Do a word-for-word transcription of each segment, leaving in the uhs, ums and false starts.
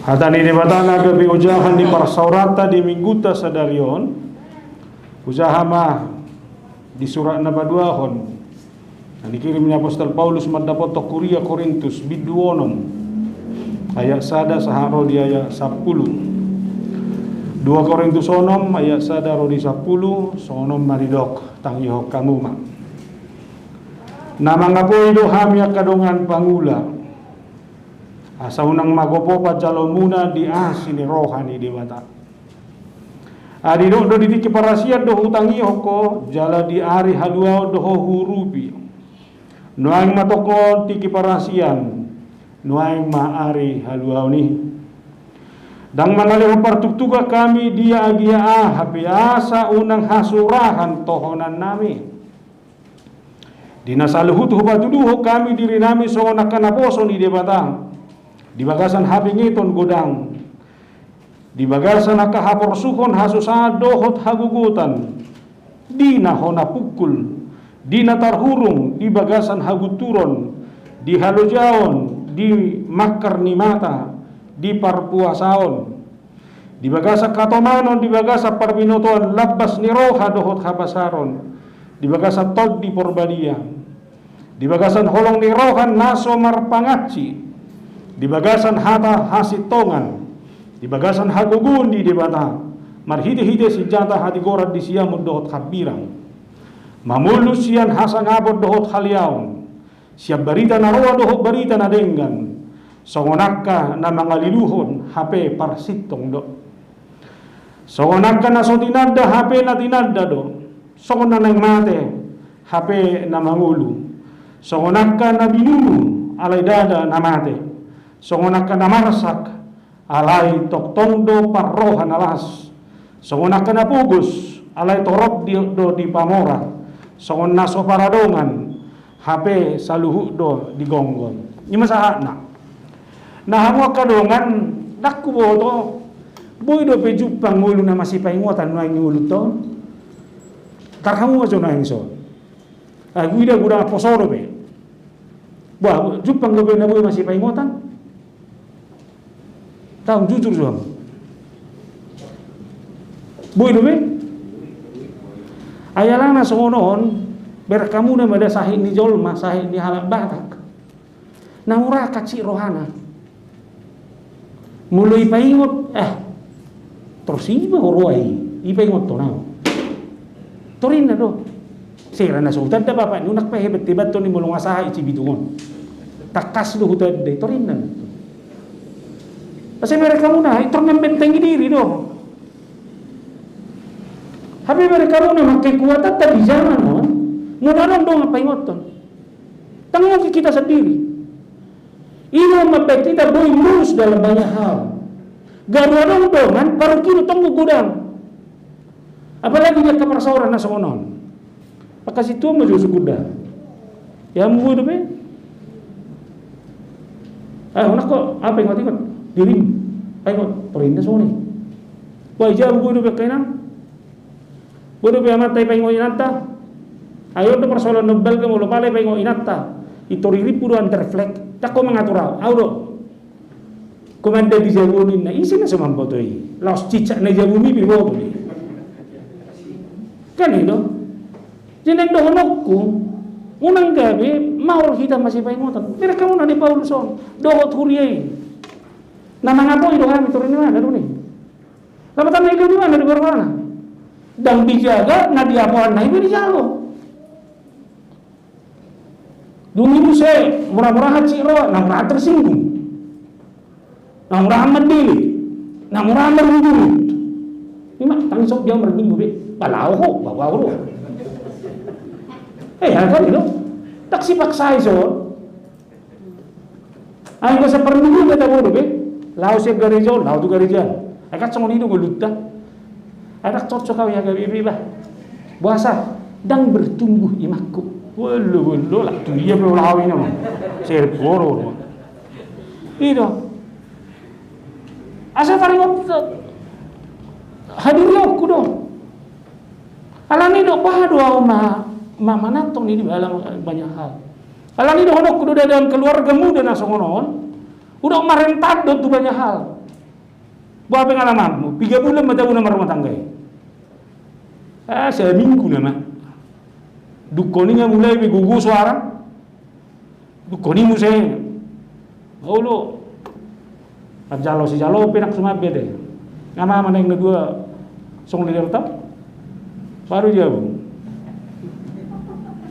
Hata ni Debata na gabe ojahan ni parsaoranta di minggunta sadari on, hujaha ma di surat na paduahon na dikirim ni apostel Paulus mandapothon huria Korintus, bindu onom, ayat sada sahat ro di ayat sampulu. Dua Korintus onom ayat sada ro di sampulu, songon on ma didok, tangihon hamu ma. Na mangapoi do hami angka dongan pangula, asa unang magopo panjalomuna di asi ni roha ni Debata. Ai didok do, di tingki parasian do hutangihon ho, jala di ari haluaon do ho huurupi. Nuaeng ma tongtong tingki parasian, nuaeng ma ari haluaon i. Ndang mangalehon partuktukan hami di agia aha pe, asa unang hasurahan tohonannami. Di na saluhut hupatuduhon hami dirinami songon angka naposo ni Debata di bagasan habengeton godang, di bagasan angka haporsuhon, hasusaan dohot hagogotan, di na hona pungkul, di na tarhurung, di bagasan hagunturon, di halojaon, di mangkar ni mata, di parpuasaon, di bagasan hatomanon, di bagasan parbinotoan, lambas ni roha dohot hapasaron, di bagasan Tondi Porbadia, di bagasan holong ni roha na so marpangansi, di bagasan hata hasintongan, di bagasan hagogoon di Debata, marhitehite sinjata hatigoran di siamun dohot hambirang, mamolus sian hasangapon dohot haleaon, sian barita na roa dohot barita na denggan, songon angka na mangaliluhon hape parsintong do. Songon angka na so tinanda hape na tinanda do, songon na naeng mate hape na mangolu, songon angka na binunu alai ndada na mate, songon angka na marsak alai tongtong do parroha na las, songon angka na pogos alai torop di, do dipamora, songon na so paradongan hape saluhut do digomgom. I ma sahatna. Na hamu angka dongan, ndang huboto, boi dope jumpang ngolu na masipaingotan nuaeng ni ngolunta on? Tar hamu ma jo nuaeng dison. Ai huida godang poso dope. Bah, jumpang dope na boi masipaingotan? Tahu jujur jo hamu. Boi dope? Ai alana songon on, bereng hamu na mada sahit ni jolma, sahit ni halak Batak. Na mura hansit rohana. Molo ipaingot, eh, torus i ma huroa i, ipaingothon au. Torinna do. Sera na so hutanda bapak ni unang pe hebat-hebat toni molo nga sahit i Cibitung on. Tangkas do hutanda i, torinna. Asa bereng hamu na, i tor membentengi diri do. Hape bereng hamu na, mangkekuatan ta di zaman on, molo adong dongan paingothon. Ndang mungkin kita sendiri. I do mambahen hita boi mulus dalam banyak hal. Gabe adong dongan, parungkilon tong godang. Apalagi di angka parsaoran na songon on. Angka sintua ma jo sungkun da. Ia hamu boi dope? Ai unang ho, aha paingot-ingot? Dirim. Paingot, torinna songon i. Bah, ija hamu boi dope angka inang? Boi dope amanta ipaingot inanta? Ai on do parsoalan na umbalga, molo pala ipaingot inanta, i tor irimpu do Anderfleck. Ndang ho mangatur au, au do. Komandan di jabu ninna, ise na so mamboto i? Laos cicak na jabu mi pe iboto i. Kan i do. Jadi naeng dohononku, unang gabe maol hita masipaingotan. Bereng hamu na di Paulus on, dohot huria i. Na mangapoi do hami, torinna do ni. Lapatanna i do di mana, di rohana? Ndang dijaga, na diapoanna i pe dijalo. Dung i muse, mura-murahan hansit roha, na murahan tersinggung. Na murahan mandele, na murahan marungut. I ma, ndang isop dia marminggu be, bah laho ho, bah, bah, bah. Eh, ya kan itu. Ndang sipaksa i son. Ai anggo saparminggu ma tabo dope, laho sian gareja on, laho tu gareja. Ai kan songon i do ngolunta. Ai ndang cocok au i H K B P bah. Boasa? Ndang bertumbuh imanku. Wolo, wolo, lah tu dia pe laho i nama. Serporo. I do. Asa taringot hadirionku do. Alani do bah do au ma, ma, manatong i di dalam banyak hal. Alani dohononku do, dalam keluarga muda na songon on, udah marentan do tu banyak hal. Boha pengalamanmu? Piga bulan ma tabo na marrumah tangga i? Ah, saminggu nama. Dungkon i nga mulai be gogo suara. Dungkon i muse. Olo. Parjalo sijalo pe nang sumabe de. Nga ma naeng na dua song leader tau. Baru jabu.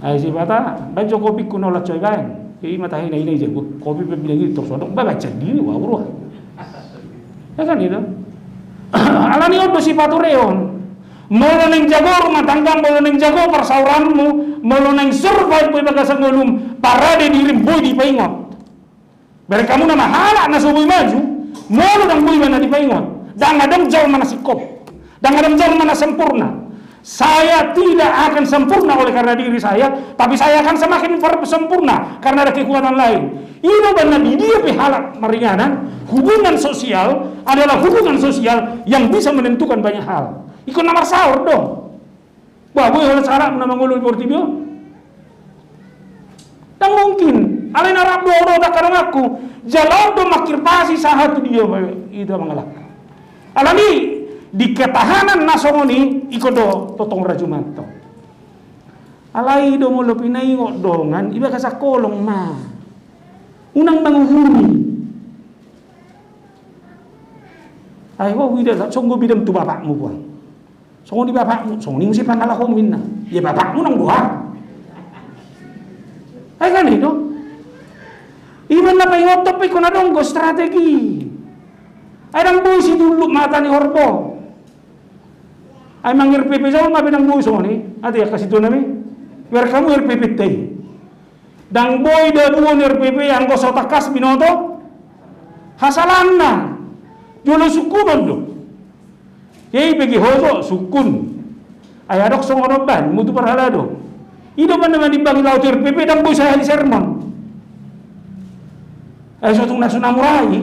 Ai sipata, baen jo kopi ku na olat soi baen. I ma tahe na ina i jabu. Kopi pe bilang i torus adong, ba baen sandiri, wah, urua. Ya kan itu. Alani on do sipatureon. Molo naeng jago rumah tangga, molo naeng jago parsauranmu, molo naeng survive be bagasan ngolum, parade dirim boi dipaingot. Bereng hamu nama halak na so boi maju, molo ndang boi ibana dipaingot. Ndang adong jolma na singkop. Ndang adong jolma na sempurna. Saya tidak akan sempurna oleh karena diri saya, tapi saya akan semakin per-, sempurna karena ada kekuatan lain. I do umbahen na di dia pe halak maringanan, hubungan sosial adalah hubungan sosial yang bisa menentukan banyak hal. Ingkon na marsaor do. Bah, boi holan sahalakmu na mangolu di portibi on? Ndang mungkin. Alai na rap do ho dohot angka donganku. Jala on do mangkirpasi sahat tu dia, ita mangalangka. Alani di ketahanan na songon i, ingkon do tongtong rajum antong. Alai do molo pinaingot dongan, i bagasan holong ma. Unang manguhumi. Ai ho, huida, songon i bidam tu bapakmu, boa. Songon i bapakmu, songon i muse pangalahonmu, ninna. Ia bapakmu nang boha? Ai kan i do. Iba na paingothon pe ingkon adong do strategi. Ai ndang boi situluk mata ni horbo. Ai mang-R P P jolma pe ndang boi songon i. Ate angka situanami. Bereng hamu R P P-ta i. Ndang boi dabuhon R P P anggo so tangkas binoto hasalaanna. Jolo sungkunon do. Ia i pe ge hoso sungkun. Ai adong songon on, baen mutu parhalado. I do umbahen na manimbangi laho tu R P P ndang boi sahali sermon. Ai so tung na so na mura i.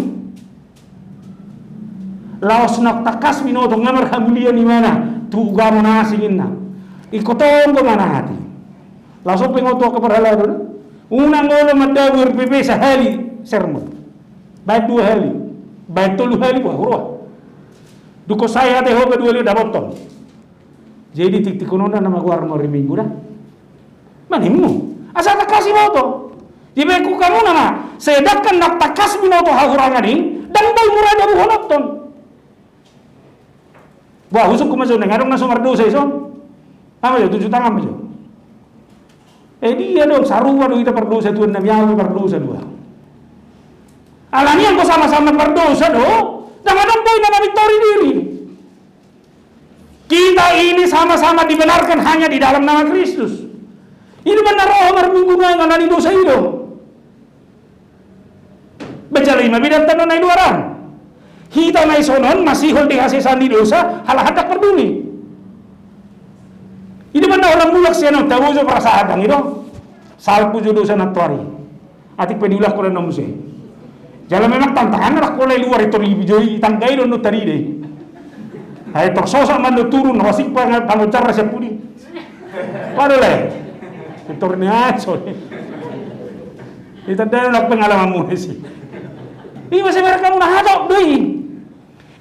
Laos na tangkas binoto nga marhamulian ibana tu ugamo na asing, ninna. Ingkon tonggo ma na hati. Laos on pe nga tu angka parhalado. Unang olo mandabu R P P sahali sermon. Baen dua hali. Baen tolu hali, boha, huroha. Dungkon sae ate ho pe dua hali dapothon. Jadi tiktik on na magoar ma ari Minggu da. Manimmu. Asa tangkas iboto. Jadi baen hamu nama. Sedangkan na tangkas binoto hahurangan i, ndang boi mura dabuhononhon. Bah, husungkun ma jo, naeng adong na so mardosa i son. Aha ma jo, tunjuk tangan ma jo. Eh, dia do, sarupa do hita pardosa, tuan nami, au pe pardosa do. Alani anggo sama-sama pardosa do, ndang adong boi na mamingkori diri. Kita ini sama-sama dibenarkan hanya di dalam nama Kristus. I do umbahen na ro ho marminggu nuaeng, alani dosa i do. Ba jala i ma bedanta na i luaran. Hita na i son on masihol di hasesaan ni dosa, halak ndang parduli. I do umbahen na holan mulak sian on, tabo jo perasaan, ndang i do. Salpu jo dosa nantoari. Atik pe diulak holan on muse. Jala memang tantanganna, ndang holan i luar i, tor i jo i tangga i do on tadi dei. Ai tor sosak ma on turun, rasik pangonjarna sian pudi. Pado le. Tor ni aso. Ita dai ulang pengalamanmu disi. I muse bereng hamu na hatop do i.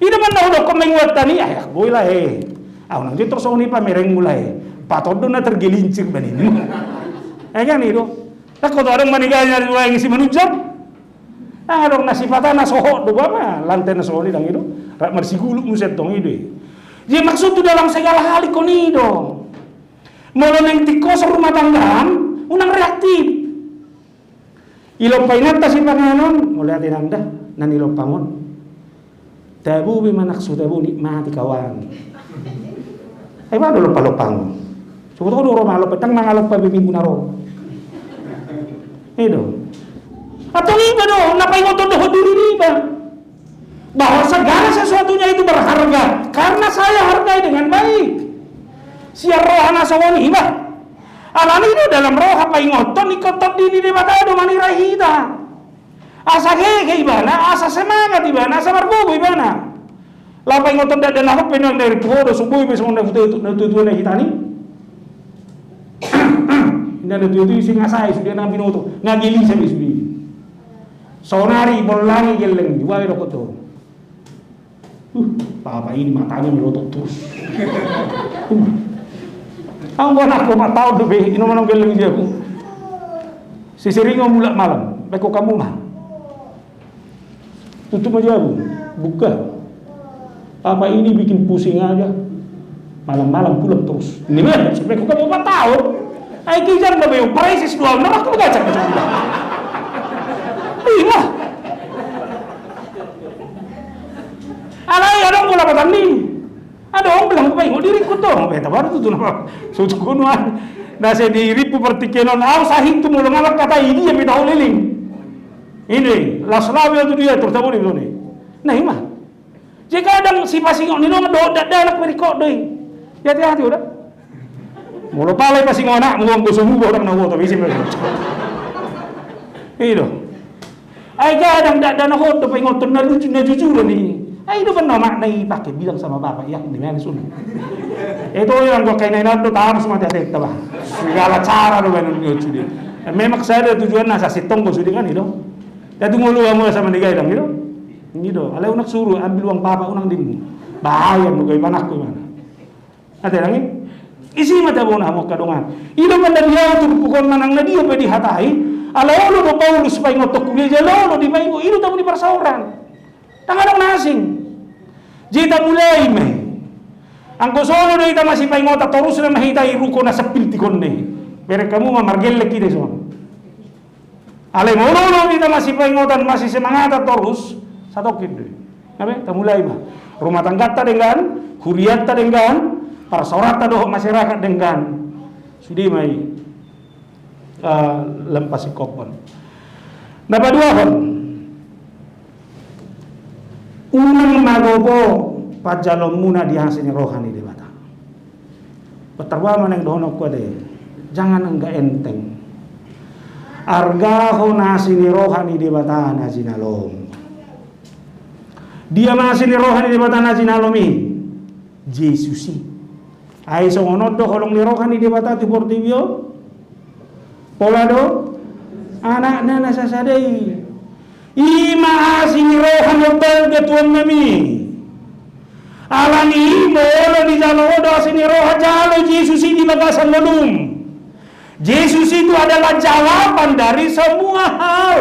I do umbahen na hudokkon menguatkan i, ai boi lae. Au nang jo tor songon i pamerengmu lae. Patondon na tergelincir baninmu. Eh kan i do. Ndang ho tu adong maniga na dua yang isi manunjang. Ah, adong na sipata na sohot do, boha ma lante na songon i, ndang i do. Rap marsiguluk muse tong, i do i. Jadi maksudhu dalam segala hal ingkon i do. Molo naeng tingkos rumah tanggam, unang reaktif. Ilompa inanta sipanganon, mauliate nang da, na nilompangon. Tabo be manang so tabo, nikmati kawan. Ai boha do lompa-lompang. Sogot ho do ro mangalompa, ndang mangalompa be minggu na ro. I do. Antong iba do na paingothon dohot diri niba bahwa segala sesuatunya itu berharga karena saya hargai dengan baik. Sian roha na songon i ma. Alani do dalam roha paingothon, ingkon tondi ni Debata do manira hita. Asa hehe ibana, asa semangat ibana, asa margogo ibana. Laho paingothon dakdanak on pe, nang dari puho do, so boi be songon na huta, na tua-tua na hita ni. Inda na tua-tua i sing asa i sude na binoto, nga gelisa be sude. Saonari bollangi gelleng, dua i dohot on. Uh, papa ini matanya melotot terus. Ima. Anggo anakku opat taon dope, ino manang geleng jabu. Sesering on mulak malam, baen ho hamu ma. Tutup ma jabu, buka. Papa ini bikin pusing aja. Malam-malam pulang terus. Ini mah, sampai ku kamu opat taon. Ai kijang ma baen, paresis dua, nama aku baca. Ima. Alai adong do lapatan ni. Adong, bilang, baen ho diringkut do. Beta baru tutu nama. Sutu kunuan. Na sai dirimpu partingkian on, au sahit tu molo ngalak kata i dia beta ho leleng. Ini, las lawe tu dia, terus tabo di sini. Nah, ima. Jadi kadang sipasingot ni do, do, dakdanak berikot do i. Hati-hati, udah. Molo pala ipasingot anak, molo anggo so muba, udah kena gotop, isi. Ini do. Ai kadang dakdanak on do paingoton na lucu, na jujuran i. Ai do baen nama na i pake bilang sama bapak, ya, di mana sun. Itu yang gua kena inat do, tahu sama dia, dia, bah. Segala cara do baen on lucu dia. Memang saya ada tujuan na, saya sitong gua sudah kan itu. Ya, tu molo hamu sama dia bilang gitu. Gitu. Alai unang suru, ambil uang papa, unang dimu. Bahaya, nu gabe panakku mana. Ate nang i? Isi ma tabona hamu angka dongan. I do manang na dia turpuk on manang na dia pe dihatai. Ala olo do Paulus paingothon huria jala olo dipaingot. I do tabo ni parsaoran. Ndang adong na asing. Jadi tamulai ma i. Anggo so olo do hita masipaingotan torus nama hita i ruko na sempil tigonna i. Bereng hamu ma margellek i dison. Alai molo olo do hita masipaingotan, masisemangatan torus, satongkin do i. Gabe, tamulai ma. Rumah tanggata denggan, huriata denggan, parsaoranta dohot masyarakat denggan. Sude ma i, eh, lam pasingkophon. Na paduahon. Unang magopo panjaloonmuna di asi ni roha ni Debata. Patarua ma naeng dohononku ate, jangan anggap enteng. Argahon asi ni roha ni Debata na jinalom. Dia ma asi ni roha ni Debata na jinalom i? Jesus i. Ai songon on do holong ni roha ni Debata tu portibi on. Pola do anakna na sasada i. I ma asi ni roha na balga tuan nami. Alani i molo dijalo ho do asi ni roha, jalo Jesus i di bagasan ngolum. Jesus itu adalah jawaban dari semua hal.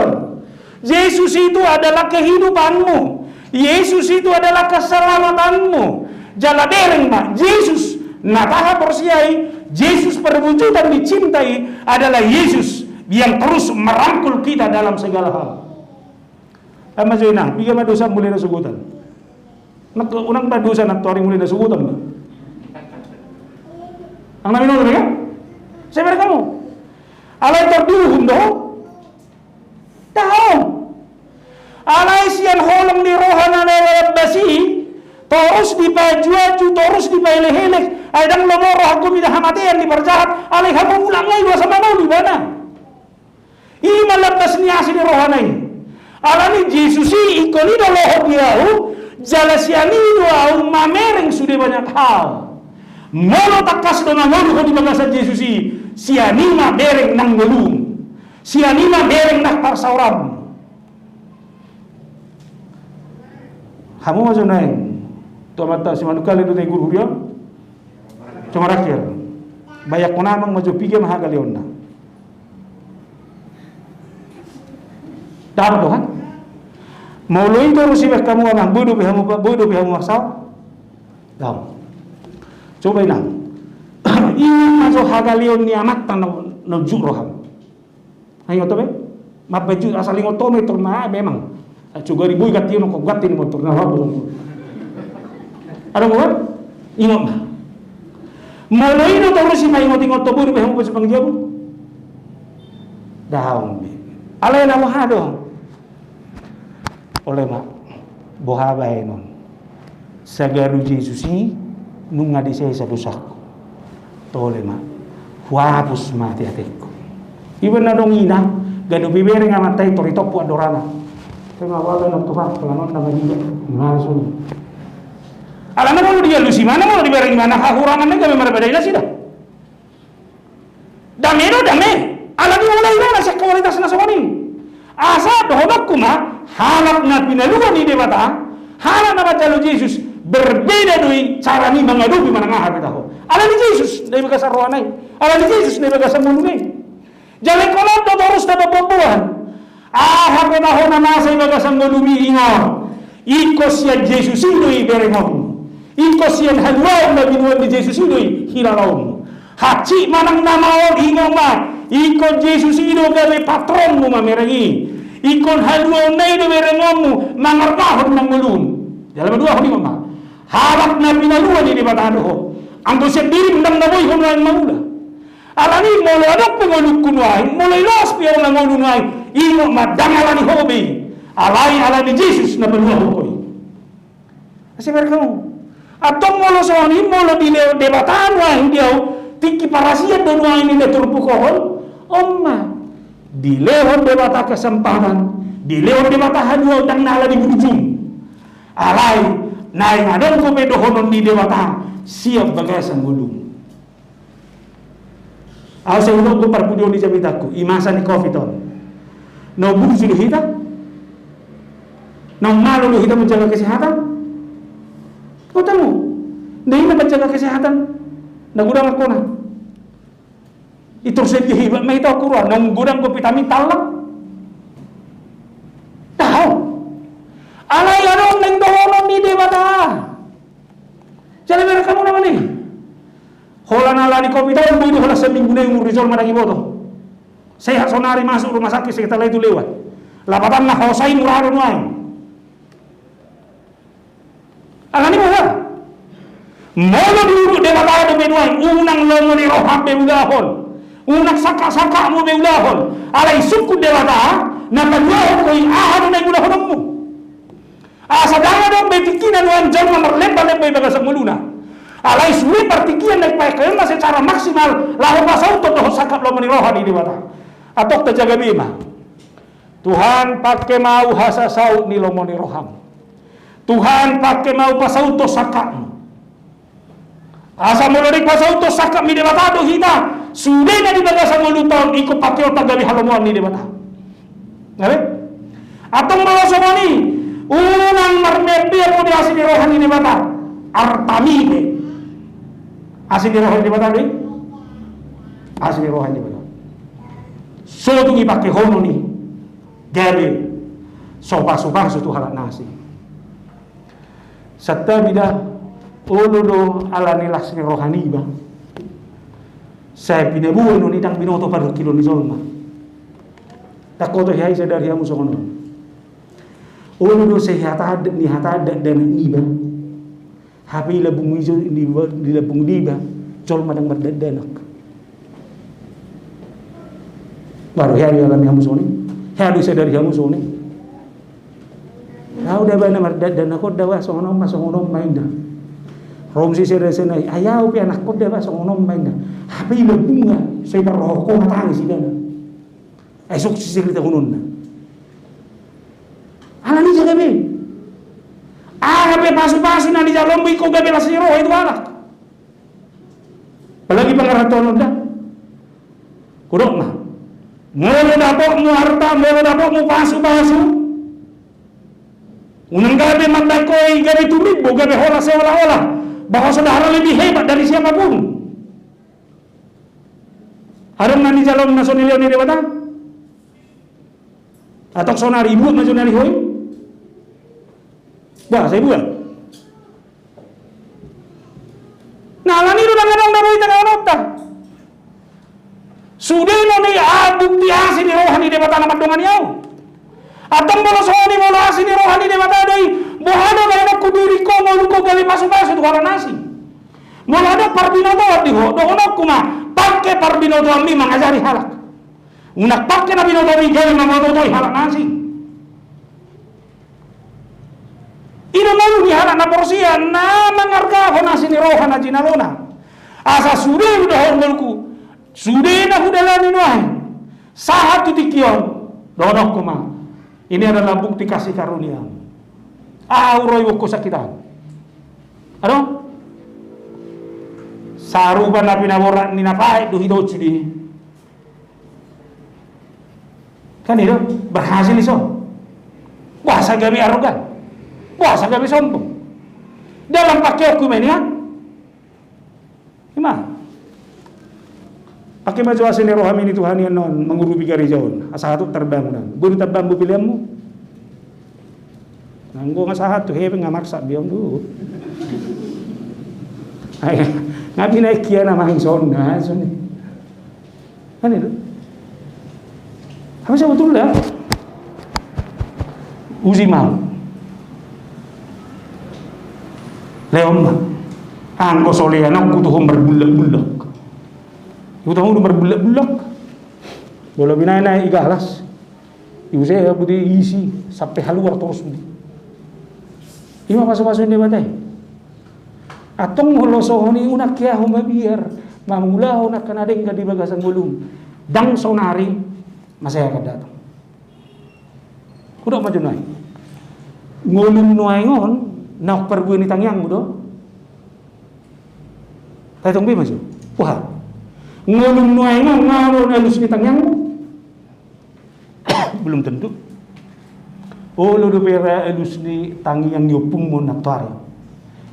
Jesus itu adalah kehidupanmu. Yesus itu adalah keselamatanmu. Jala bereng ma, Jesus na tahaporseai, Jesus perwujudan ni cinta i adalah Yesus yang terus merangkul kita dalam segala hal. Ama jo inang, piga ma dosa mulai na sogotan? Unang, unang ma dosa na toari mulai na sogotan ma. Ang namin udah ya? Saya bereng hamu. Alai tor diuhum do. Daong. Alai sian holong ni roha na lambas i, torus dipajuaju, torus dipaelekelek, ai ndang lomo rohangku mida hamatean ni parjahat, alai hamu mulak ngai do asa mamauli ibana. I ma lambas ni asi ni rohana i. Alani Jesus i ingkon i do lohot di ahu, jala sian i do ahu mamereng sude banyak hal. Molo tangkas do mangolu ho di bagasan Jesus i, sian i ma bereng nang ngolum. Sian i ma bereng nang parsaoram. Hamu ma jo naeng tu amanta si manungkalit do tai guru huria. Cuma rakyat. Bayangkon amang ma jo piga ma hagaleonna. Dapat do kan? Molo i torus ibaen hamu amang, boi dope hamu, boi dope hamu marsaor. Daong. Coba inang. Ingot ma jo hagaleon ni amanta na, na unjuk roham. Ai ingot be? Mabaju asal ingot to motor na memang. Coba ribui gati no ko gati ni motor na. Ada gua? Ingot ma. Molo i do torus i ma ingot-ingot to boi dope hamu pasumpang jabu. Daong be. Alai na boha do. Ole ma, boha baenon. Sagaru Jesus i nunga disesa dosaku. Tole ma, huhapus ma ate-atengku. Iba na adong ina, ganup ibereng amanta i tor itompu andorana. Tole ma, boha baenon Tuhan, palangon na madia. Langsung. Alana molo dialusi ibana, molo dibereng ibana hahurangan na gabe marbada nasida. Dame do dame. Alani mulai ibana sian kualitas na songon i. Asa dohononku ma, halak na pinaluan ni Debata, Halak na manjalo Jesus, berbeda do i cara ni mangadopi manang aha pe taho. Ala ni Jesus na di bagasan rohana i, ala ni Jesus na di bagasan ngoluna i. Jala ingkon on do torus na pamboaboan. Aha pe taho na masa di bagasan ngolumi, ingot, ingkon sian Jesus i do i berengonmu. Ingkon sian haluaon na binoan ni Jesus i do i hilalaonmu. Hansit manang na maol, ingot ma, ingkon Jesus i do gabe patronmu mamereng i. Ingkon haluaonna i do berengonmu mangargahon na ngolum. Jala paduahon, ingot ma, halak na pinalua ni Debata do ho. Anggo sian dirim ndang na boi ho nuaeng mangula. Ala ni i molo adong pe ngolungku nuaeng, molo i loas pe ahu na ngolu nuaeng, ingot ma, ndang ala ni ho be i. Alai ala ni Jesus na paluahon ho i. Asa bereng hamu. Antong molo songon i, molo dilehon Debata nuaeng di ahu, tingki parasian do nuaeng i na turpuk on. On ma, dilehon Debata kesempatan, dilehon Debata haluaon, ndang na ala ni burju. Alai naeng adong dope dohonon ni Debata sian bagasan ngolum. Ahu sai hudok do parpudi on di jamitangku, i masa ni covid on. Naung burju do hita? Naung malo do hita manjaga kesehatan? Botomu, na i na manjaga kesehatan na godang angkona. I tor sadia hebat ma hita, ukur on naung godang do vitamin, tallang. Tahu. Alai adong naeng dohonon ni Debata. Jala bereng hamu na mani. Holan ala ni covid on, boi do holan saminggu na i umur ni jolma ndang iboto. Sehat sonari, masuk rumah sakit, setelah itu lewat. Lapatanna hosa i mura do nuaeng. Ala ni i boha? Molo diurupi Debata dope nuaeng, unang lomo ni roham be ulahon. Unang sangkap-sangkapmu be ulahon. Alai sungkun Debata na paluahon ho i, aha do na iulahononmu. Asa ndang adong be tingkina nuaeng jolma marlemba-lemba i bagasan ngoluna. Alai sude partingkian na dipakeonna secara maksimal laho pasauthon dohot sangkap lomo ni roha ni Debata. Antong tajaga be ma. Tuhan, pangke ma ahu hasasaut ni lomo ni roham. Tuhan, pangke ma ahu pasauthon sangkapmu. Asa molo dipasauthon sangkap ni Debata do hita, sude na di bagasan ngolunta on ingkon pangkeonta gabe halomoan ni Debata. Gabe? Antong molo songon i, unang marmeam-meam ho di asi ni roha ni Debata. Artami pe asi ni roha ni Debata do i. Asi ni roha ni Debata. So tung dipangkehonon i gabe so pasu-pasu tu halak na asing. Santabi da, olo do ala ni las ni roha niba. Sai pinaboa on i ndang binoto parungkilon ni jolma. Ndang hoto hea i sadari hamu songon on. Olo do sai hata adat ni hata adat dakdanak niba. Hape i lambung i jo, di, di lambung niba jolma ndang mardanak. Baru hea do alami hamu songon i. Hea do sadari hamu songon i. Au da bana mardanak, on da ba songon on ma, songon on ma inda. Rom si sere senai, ai au pe anakkon da ba songon on ma inda. Hape i lambungna sai parrohahon ho hatangis ibana. Ai sukses i cerita hunonna. Ala ni i jaga be. Aha pe pasu-pasu na nijalomu ingkon gabe las ni roha i tu halak. Apalagi pangarantoan on da. Hudok ma. Molo dapotmu arta, molo dapotmu pasu-pasu, unang gabe mandangkoi, gabe tumimbo, gabe holan seolah-olah bahwa saudara lebih hebat dari siapapun. Adong na nijalomu na so nilehon ni Debata? Antong sonari ibuat ma jo na nilehon i? Bah, sai buat. Nah, ala ni i do ndang adong na boi taneononta. Sude na ni a bukti asi ni roha ni Debata na mandongani ahu. Antong molo songon i, molo asi ni roha ni Debata do i, boha do baenonku diriku molo gabe pasu-pasu tu halak na asing? Molo adong parbinotoan di ho, dohononku ma, pangke parbinotoanmi mangajari halak. Unang pangke na binotomi gabe mamototoi halak na asing. I do ngolu ni halak na porsea na mangargahon asi ni roha na jinalona. Asa sude hudohon ngolungku, sude na hudalani nuaeng sahat tu tingki on, dohononku ma, ini adalah bukti kasih karunia-Mu. Aha huroibon ho sakit an? Adong? Sarupa na pinaborat ni na paet do hita on sude. Kan i do, berhasil i so. Wah, sai gabe arogan. Boasa gabe sombong? Dalam pakeonku ma i nian. Ima. Pake ma jo asi ni rohami ni Tuhan i annon mangurupi gareja on asa hatop tarbangun an. Boi do tarbangun peleanmu? Nanggo nga sahat tu hepeng nga marsak bion do. Ai nga binaik ia na mangison na soni. Kan itu. Tapi sebetulnya uji mau. Leon ma. Anggo solean au kutuhon marbullak-bullak. Kutuhon marbullak-bullak. Bolo binaen na igalas. Iuse budi isi sampe haluar torus budi. Ima pasu-pasu ni Debata i. Antong molo songon i unang hea ho mabiar mangulahon angka na denggan di bagasan ngolum. Ndang sonari masa i akan datang. Hudok ma jo nuaeng. Ngolum nuaeng on naung parbue ni tangiangmu do? Taetong be ma jo. Wah. Ngolum nuaeng on nga do na alus ni tangiangmu? Belum tentu. Olo dope ra alus ni tangiang ni ompungmu nantoari.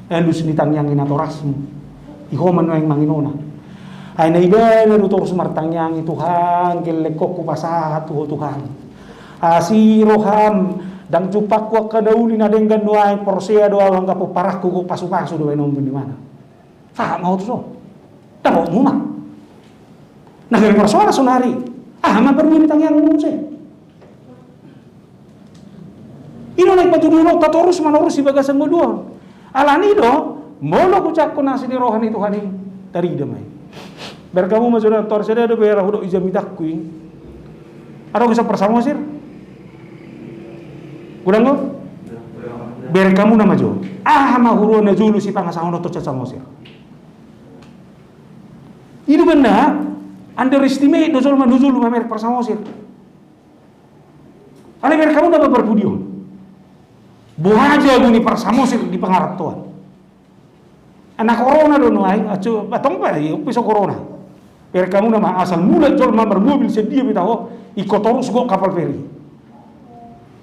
Alus ni tangiang ni natorasmu. I ho ma nuaeng manginona. Ai na ibana do torus martangiang i, Tuhan, gellengkon hupasahat tu ho Tuhan. Asi roham, ndang jumpangku angka na uli na denggan nuaeng, porsea do au angka pomparanku, pasu-pasu do baenonmu ni mana. Sahat ma ho tu son. Dapotmu ma. Na gabe marsoal sonari. Aha ma parbue ni tangiangmu muse? I do na dipatuduhononta torus manorus di bagasan ngolu on. Alani do, molo hujangkon asi ni roha ni Tuhan i, tarida ma i. Bereng hamu ma jo nantoari, sada dope ra hudok i jamitangku i. Adong i son par Samosir? Godang do? Bereng hamu na ma jo. Aha ma huroa na jolo sipangasahononta sian Samosir? I do umbahen na underestimate do jolma na jolo mamereng par Samosir. Alai bereng hamu na ma parpudi on. Boha jago ni par Samosir di pangarantoan. Anak corona do nuaeng, acu, antong pe, i pe so corona. Bereng hamu na ma, asal mulak jolma marmobil sian dia pe taho, ingkon torus gok kapal feri.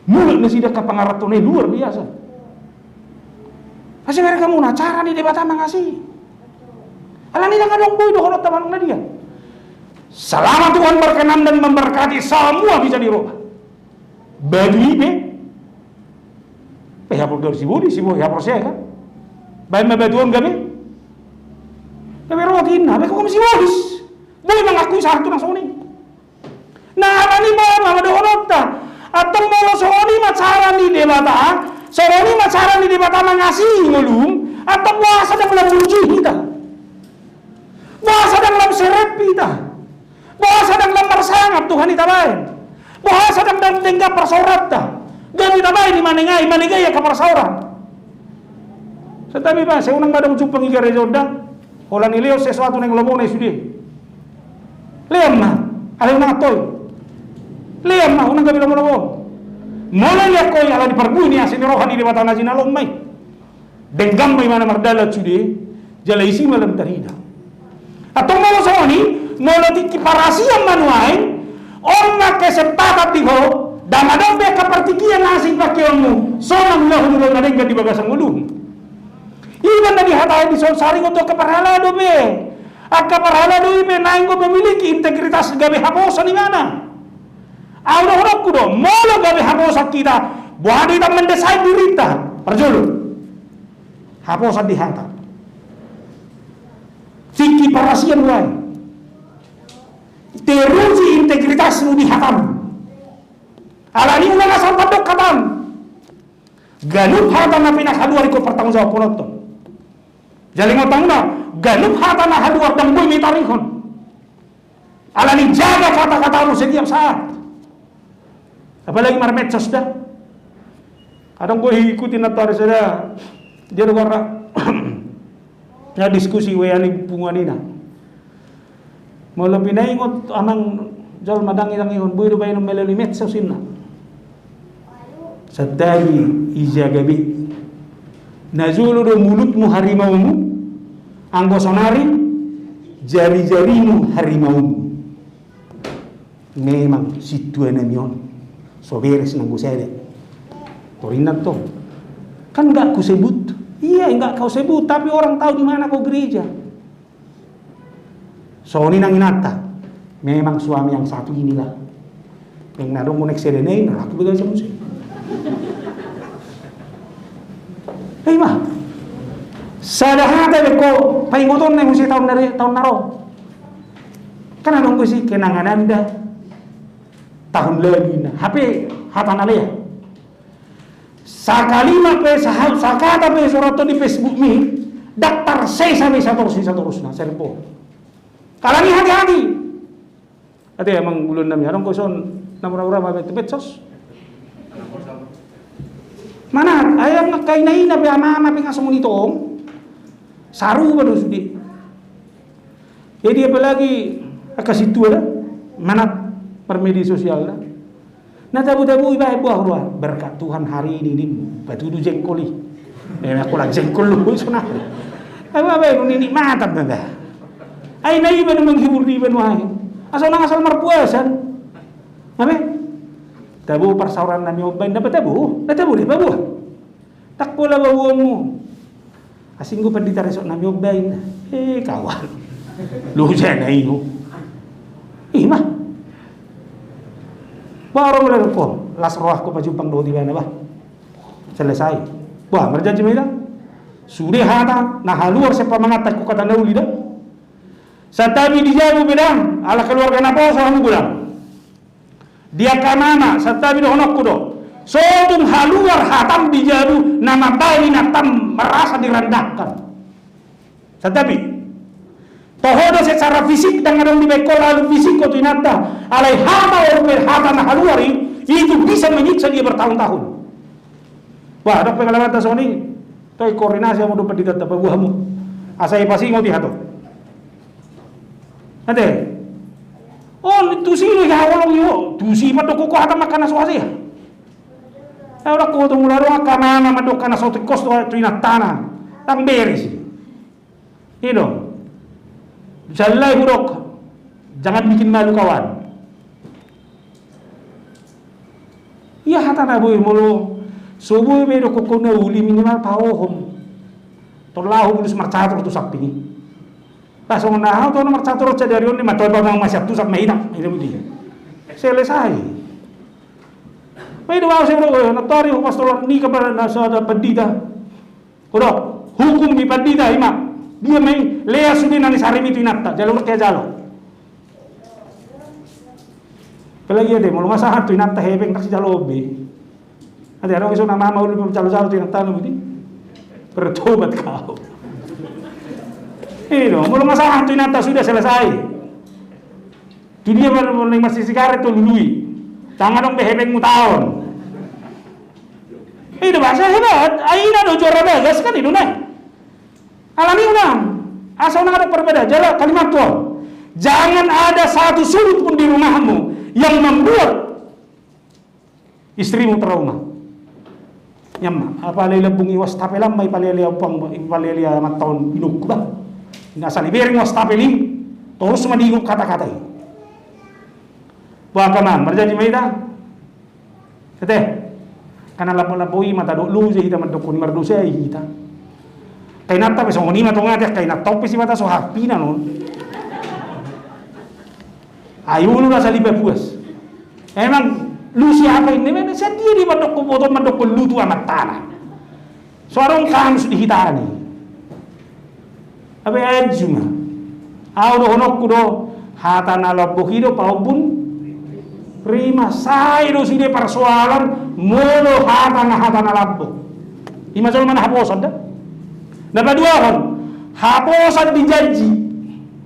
Mulak nasida angka pangaranto na i luar biasa. Asi bereng hamu na, cara ni Debata mangasi. Alani ndang adong boi dohononta manang na dia. Selama Tuhan berkenan dan memberkati, semua bisa dirubah. Batu i pe, pe hapor gabe sibolis, sibolis, haporsea kan. Baen ma batu on gabe, gabe roti, na baen hamu sibolis. Boi mangakui sahat tu na songon i. Na alani i ma dohononta. Antong molo songon i ma cara ni Debata, songon i ma cara ni Debata mangasihi ngolum, antong boasa ndang lam muji hita? Boasa ndang lam serep hita? Boasa ndang lam marsangap Tuhan i tabaen? Boasa ndang, ndang denggan parsaoranta? Gabe tabaen i manengai, manengai angka parsaoran. Santabi ma, sai unang ma adong jumpang i gareja on da. Holan i lehon sesuatu naeng lomona i sude. Lean ma, alai unang antoi. Lean ma, unang gabe lomo-lomo. Molo lean ho i alani parbue ni asi ni roha ni Debata na jinalo ma i. Denggan ma imana mardalan sude, jala isi ma lam tarida. Antong molo songon i, molo tingki parasian ma nuaeng, on ma kesempatan di ho, ndang adong be angka partingkian na asing pakeonmu, so mangulahon ulaon na denggan di bagasan ngolum. Iba na dihatahi di son saringot tu angka parhalado be. Angka parhalado i be naeng do memiliki integritas gabe haposan imana. Au dohononku do, molo gabe haposan hita, boha do hita mendesain dirinta? Parjolo. Haposan di hata. Tingki parasian nuaeng. Teruji integritasmu di hatam. Alani unang asal pandok hatam. Ganup hata na pinakaluar ingkon pertanggungjawabhononton. Jala ingot hamu na, ganup hata na haluar ndang boi ma itarihon. Alani jaga kata-katamu setiap saat. Apalagi marmedsos da. Adong do huikuti nantoari sada. Dia do goarna. Na diskusi W A ni punguan ina. Molo pinaingot amang jolma ndang itangihon, boi do baenon melalui medsos inna. Santabi, ijaga be. Na jolo do mulutmu harimaumu, anggo sonari jari-jarimu harimaumu. Memang sintua nami on so beres nanggo sada. Torinna tong. Kan nggak kusebut. Iya, nggak kau sebut, tapi orang tahu di mana kau gereja. Songon i nang inanta. Memang suami yang satu inilah. Yang nadong konek sedene, nah, aku begal sama sih. Hei, mah. Sada hata be ko, paingoton na muse taon na re-, taon na ro. Kan adong be si kenangan anda. Tahun lalu na. Hape hata na lea. Sakalimat pe, sa-, sakata pe so ro di Facebook mi, ndang tarsesa be satorus, satorusna, serbo. Alani hati-hati. Ate amang ulaon nami, adong koson, na mura-mura ma be tu medsos. Mana, ai angka ina-ina pe, ama-ama pe nga songon i tong. Sarupa do sude. Jadi apalagi angka sintua da, manat marmedia sosial da. Na tabo-tabo ibaen buah roa, berkat Tuhan hari ini, ini patudu jengkol i. Eh, aku lah jengkol lu, sonari. Ai baen, nini mata baba. Ai na iba na menghibur di iba nuaeng. Asal nang asal marpuasan. Apa? Tabo parsaoran nami, baen dapat tabo, na tabo deh, babuah. Tak pola babuamu. Asing gue pendeta resok nami, baen. Eh, kawan. Lu jana inu. Ima. Baru mulai ko, las rohku pajumpang dohot ibana, bah. Selesai. Wah, marjanji ma ida. Sude hata na haluar, sian pamanganku hata na uli da. Santabi di jabu be dang, ala keluarga naposo hamu godang. Di angka mama, santabi dohononku do. So tung haluar hatam di jabu na mambaen inantam merasa direndahkan. Santabi. Toho do secara fisik, ndang adong dibaen ho lalu fisik ho tu inanta. Alai hata, walaupun hata na haluar i, itu bisa menyiksa dia bertahun-tahun. Wah, adong pengalamanta songon i. Toe koordinasi hamu dohot pendetanta, paboa hamu. Asa ipasingot i hato. Ate. On, tusi do i, holong i, tusi mandok ho hata angka na so hasea. Ai ndang ho tu mula do angka mama mandok angka na so tingkos tu, tu inantana. Ndang beres i. I do. Sahali hudok. Jangan bikin malu kawan. Ia hata na boi, molo so boi be dohonon na uli, minimal paohom. Tong laho bulus marcatur tu samping i. Lah songon na hau tong marcatur sadari on, ma tong pamang masiap tu samping i, ina mudi. Selesai. Mai do au sero, eh, na tari ho pastoran ni kepada na sada pendeta. Hudok, hukum di pandita ima. Dia main lea sude na ni sarimi tu inanta, jalo ke jalo. Apalagi ate, molo nga sahat tu inanta hepeng, ndang sijalo be. Ate, adong ison na mama uli jalo-jalo tu inanta na budi. Bertobat kau. Ino, molo nga sahat tu inanta sudah selesai. Tu dia mar-, mar-, marsisigaret tu lului. Ndang adong be hepengmu taon. Ida bahasa hebat. Ai ina do juara bagas kan, ida na. Alani unang. Asa unang adong perbedaan. Jala kalimat Tuhan. Jangan ada satu sudut pun di rumahmu yang membuat istrimu trauma. Nyamma, apalai lambung i wastafel, amma ipalelea umpang, ipalelea mantong inuk bah. Ina sali bereng wastafel i, torus ma diingot kata-kata i. Bah, angka amang, marjanji ma hita. Ate. Angka na lambok-lambok i ma tadok, loja hita mandok on, mardosa i hita. Angka inanta pe songon i ma tong ate, angka inanta on pe sipata so happy na non. Ai ulu na sali papuas. Emang lu siapa ini? Memang sadia dia mandok, boto mandok lu tu amantana. So adong kamus di hita ni. Abe anju ma. Au dohononku do, hata na lambok i do paombun rima. Sai do sude parsoalan molo hata na, hata na lambok. Ima jolma na haposan da. Na paduahon, haposan di janji.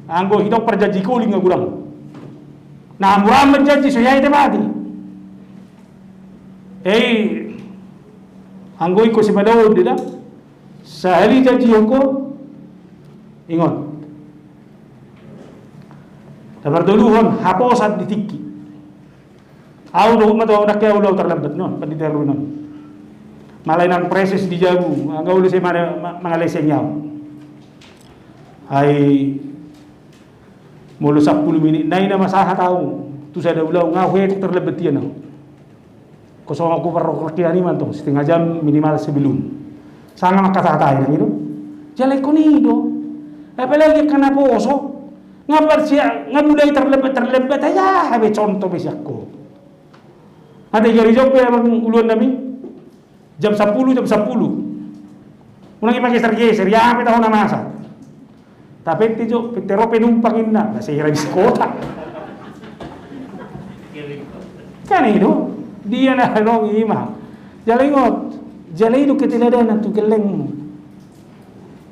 Anggo hita on parjanji koling nga godang. Na mura ma janji so ia ete mati. Ei, anggo ingkon sipadaon do da. Sahali janjihon ho, ingot. Na partoluhon, haposan di tingki. Au dohot ma tu au, ndang ke au, au tarlambat non, pandita ru non. Malai nang preses di jabu, anggo uli sai mana ma-, mangalesei au. Ai molo sampulu minit nai na masahat au tu sada ulaon, nga au hetek tarlambat ia na. Kosong aku parrokean i mantong, setengah jam minimal sebelum. Sanga mangkatahatahi nang i do. Jala ingkon i do. Apalagi angka na poso. Nga parsia, nga mulai terlambat, terlambat. Ai aha be contoh be sian ho. Ate gari jop be amang uluan nami. Jam sapuluh, jam sapuluh. Unang i pageser-geser, ia pe tahu na masa. Tapette jo, pette ro penumpang inna, na sehera bis kota. Kan i do, dia na nong ima. Jala ingot, jala i do keteladanan tu gellengmu.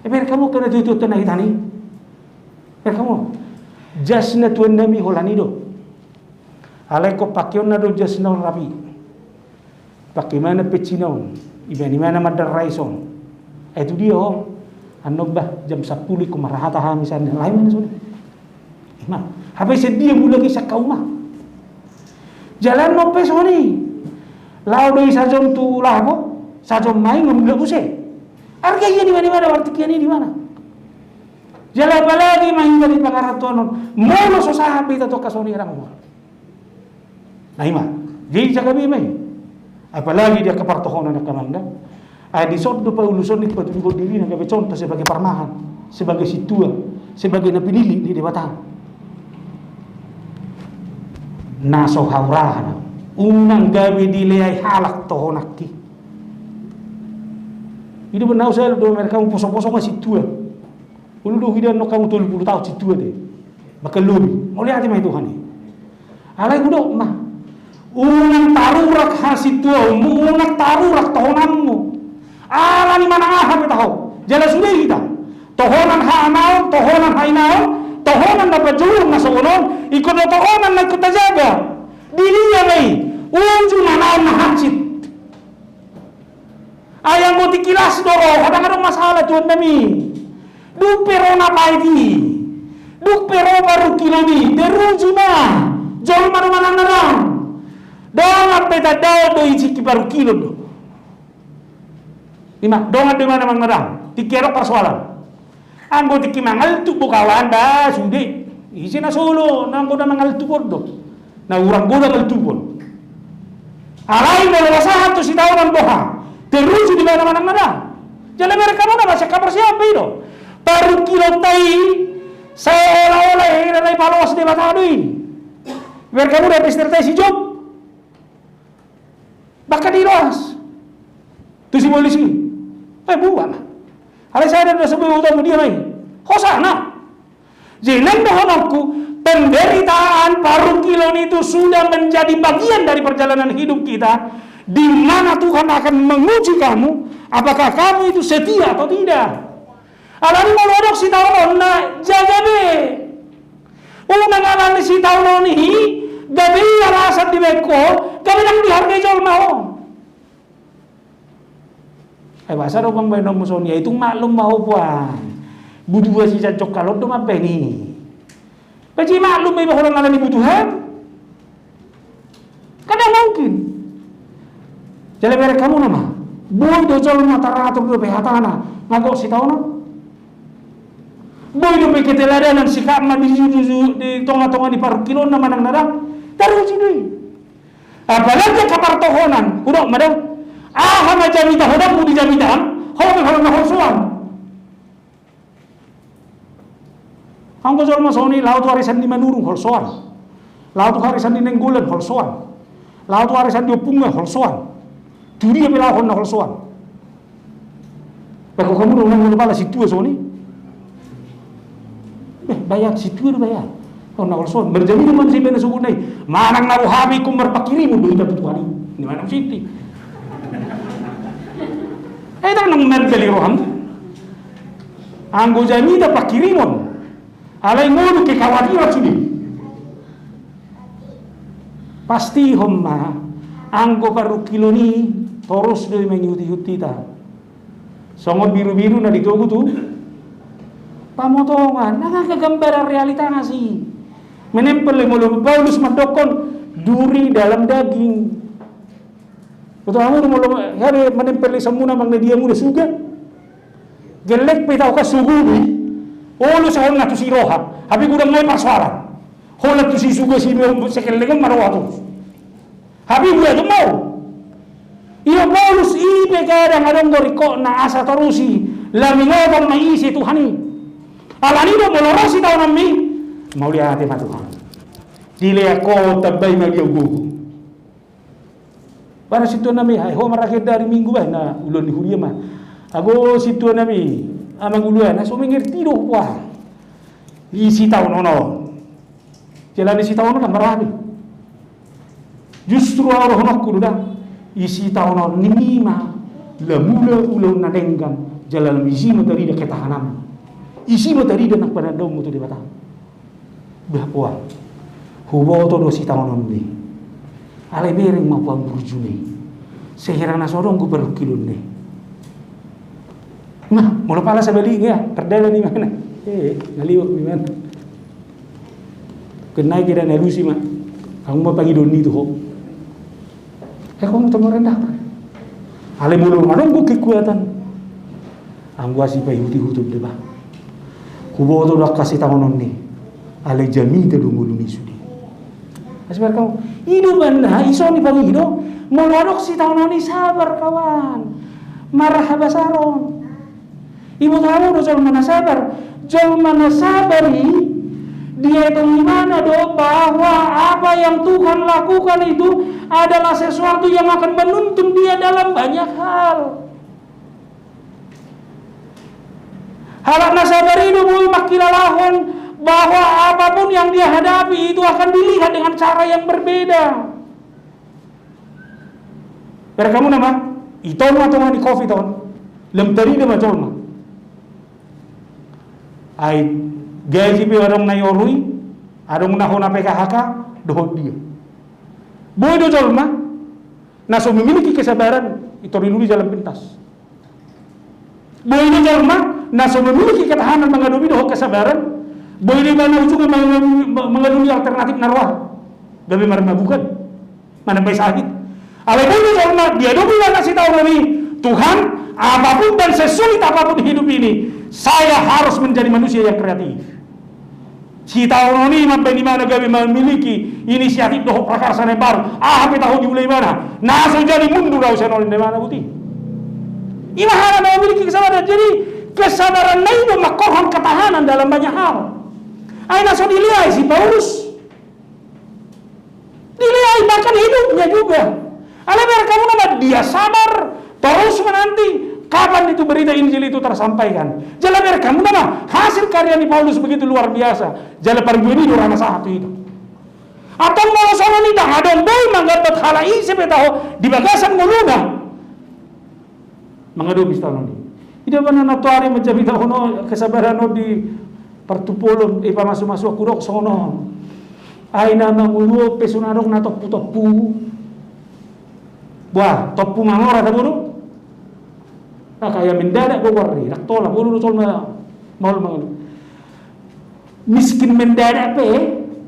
E, berkamu kena tutu na hita ni. Berkamu. Jas na tuan nami holan i do. Alai ingkon pakeonna do jas na on rapi. Pake imana peci na on, iba ni imana mandar rais on. Ai tu dia ho, annon bah, jam sapuluh ingkon marhata hami sian na lain mana songon i. Ima, hape sian dia mulak i sian hauma. Jala annon pe songon i. Laho do i sajon tu laho, sajon ma i nga mulak muse. Arga ia di mana, di mana, partingkian i di mana. Jala apalagi ma hita di pangarantoan on. Molo so sahat be hita tu angka songon i, dang ho. Na ima, jadi jaga be ma i. Apalagi di angka partohonan angka amang da. Ai dison do Paulus on dipatuduhon dirina gabe contoh sebagai parmahan, sebagai sintua, sebagai na pinillit ni Debata. Na so haurahon, unang gabe dileai halak tohonanki. I do benar, saya do mereka poso-poso nga sintua. Ulu do huida annon hamu tolu pulu taon sintua do. Bahkan lobi. Mauliate ma i Tuhan i. Alai hudok ma. Unang tarurak hasintuaonmu, unang tarurak tohonanmu. Alani manang aha pe taho. Jala sude hita. Tohonan haamaon, tohonan hainaon, tohonan na panjouon na songon on, ingkon do tohonan na ingkon tajaga. Di dia ma i. Uju manaon na hansit. Ai anggo tingki las do ro, ndang adong masalah tuan nami. Dung pe ro na pait i, dung pe ro parungkilon i, teruju ma. Jolma do manang na dang. Dongan pe tandaon do i tingki parungkilon do. Ima, dongan do i manang na dang. Tingki adong parsoalan. Anggo tingki mangaltuk do kawan da sude. Ise na solo, na anggo na mangaltuk on do. Na hurang godang altukon. Alai molo na sahat tu sitaonon boha. Teruju di mana manang na dang. Jala mereka muna masih kabar siapa i do. Parungkilonta i seolah-olah hira na ipaloas Debata do i. Mereka muna pester ta i si Job. Bahkan dirohas tu si polisi. Eh, buat lah. Alai saya dan sebelum tamu dia mai. Hosana. Jadi nang dohononku, penderitaan parungkilon itu sudah menjadi bagian dari perjalanan hidup kita, di mana Tuhan akan menguji kamu, apakah kamu itu setia atau tidak. Alani molo adong sitaononna, jaga be. Unang alani sitaonon i gabe i alasan dibaen ho, gabe ndang dihargai jolma ho. Ai boasa do bang baenonmu songon i, ai tung maklum ma ho puang. Butuha si janjok kalon do mambaen i. Pe jei maklum ma iba holan alani butuhan. Kan ndang mungkin. Jala berek hamu nama. Boi do jolma taratur dope hatana nga gok sitaonon. Boi dope keteladanan sikapna di, di, di, di tonga-tonga ni parungkilonna manang na dang. Taruji do i. Apalagi angka partohonan, hudok ma da. Aha ma jamita hodangmu di jamita an, ho pe holan na holsoan. Anggo jolma songon i, laho tu arisan ni Manurung holsoan. Laho tu arisan ni Nainggolan holsoan. Laho tu arisan ni ompungna holsoan. Tu dia pe laho hon na holsoan. Baen ho hamu do unang molo pala sintua songon i. Beh, baen sintua do baen. Hon na holsoan. Marjamita ma muse baen na sogot na i. Manang na roha be ingkon marpangkirimon do hita tu Tuhan i. Ni manang sinti. Eh, ndang na marbalik rohamu. Anggo jamita pangkirimon. Alai ngolu kekhawatiran sude. Pastihon ma, anggo parungkilon i torus do i mangihut-ihut hita. Songon biru-biru na di togu tu pamotongan, ndang angka gambaran realitana i. Menempel i, molo Paulus mandokkon duri dalam daging. Boto hamu do molo gabe menempel i samuna manang na dia muna suga. Gellek pe tahu ka sugu i. Olo sahon na tusi roha. Hape godang ma i parsoalan. Holan tusi suga si sekelleng on ma roha tu. Hape buat tu mau. Ia Paulus i pe kadang adong do ringkotna asa tarusi, lam ingoton ma ise Tuhan i. Alani do molo ro sitaononmi, mauliate ma Tuhan. Dilean ho, tambai ma liat gogo. Baru sintua nami, ai ho marake dari minggu bah na ulaon ni huria ma. Ago sintua nami, amang ulaon, na so mengerti do ho. Di sitaonon on. Jala di sitaonon on marhape. Justru au dohononku do da, di sitaonon i ma lam ula ulaon na denggan, jala lam disi ma tarida ketahananmu. Disi ma tarida nang panandaonmu tu Debata. Bah poa. Huboto do sitaononmi. Alai bereng ma poa burjuna i. Sehera na so adong do parungkilonna i. Nah, molo pala sabalikna, pardalan imana. Eh, na liwat imana. Kena kira na lusi ma. Anggo ma pangidoon i tu ho. Eh, ho ma tong marendahkan. Alai molo adong do kekuatan. Anggo asi paihut-ihut on do bah. Huboto do angka sitaonon i. Alai jamita do ngolu ni sude. Asi bar kawan. I do banda, i so ni pangido. Molo adong sitaonon i sabar kawan. Marhabasaron. Iboto hamu do jolma na sabar. Jolma na sabar i, dietong imana do bahwa apa yang Tuhan lakukan itu adalah sesuatu yang akan menuntun dia dalam banyak hal. Halak na sabar i do boi mangkilalahon bahwa apapun yang dia hadapi itu akan dilihat dengan cara yang berbeda. Bereng hamu nama, i tonga-tonga ni covid on, lam tarida ma jolma. Ai gaji pe adong na diorui, adong na hona P K H K, dohot dia. Boi do jolma na so memiliki kesabaran, i tor dilului jalan pintas. Boi do jolma na so memiliki ketahanan mangadopi dohot kesabaran, boi do ibana ujungna mangadopi, mangadopi alternatif na roa. Gabe marmabukan. Manambai sahit. Alai boi do jolma diadopi ibana sitaonon i, Tuhan, apapun dan sesulit apapun hidup ini, saya harus menjadi manusia yang kreatif. Sitaonon i mambaen ibana gabe memiliki inisiatif dohot prakarsa na baru. Aha pe tahu diula ibana. Na so jadi mundur au sian on, ibana buti. Ima hal na memiliki kesabaran. Jadi kesabaran na i do mangkorhon ketahanan dalam banyak hal. Ai na so dileai si Paulus. Dileai bahkan hidupnya juga. Alai bereng hamu nama, dia sabar, terus menanti kapan itu berita Injil itu tersampaikan. Jala bereng hamu nama, hasil karya ni Paulus begitu luar biasa. Jala parjuangan i do rana sahat itu. Antong molo songon i ndang adong boi manggambat halak i, ise pe tahu di bagasan ngoluna. Mangadopi sitaonon i. Ida bana na toari manjamita hono kesabaran on di partumpolon, eh, pamasu-masu aku dok songon on. Ai na mangolu on pe songon adong na tompu-tompu. Buah, tompu mangora ta boru. Ah, kaya mendadak do warri, dak tola boru do tolma maol mangolu. Miskin mendadak pe,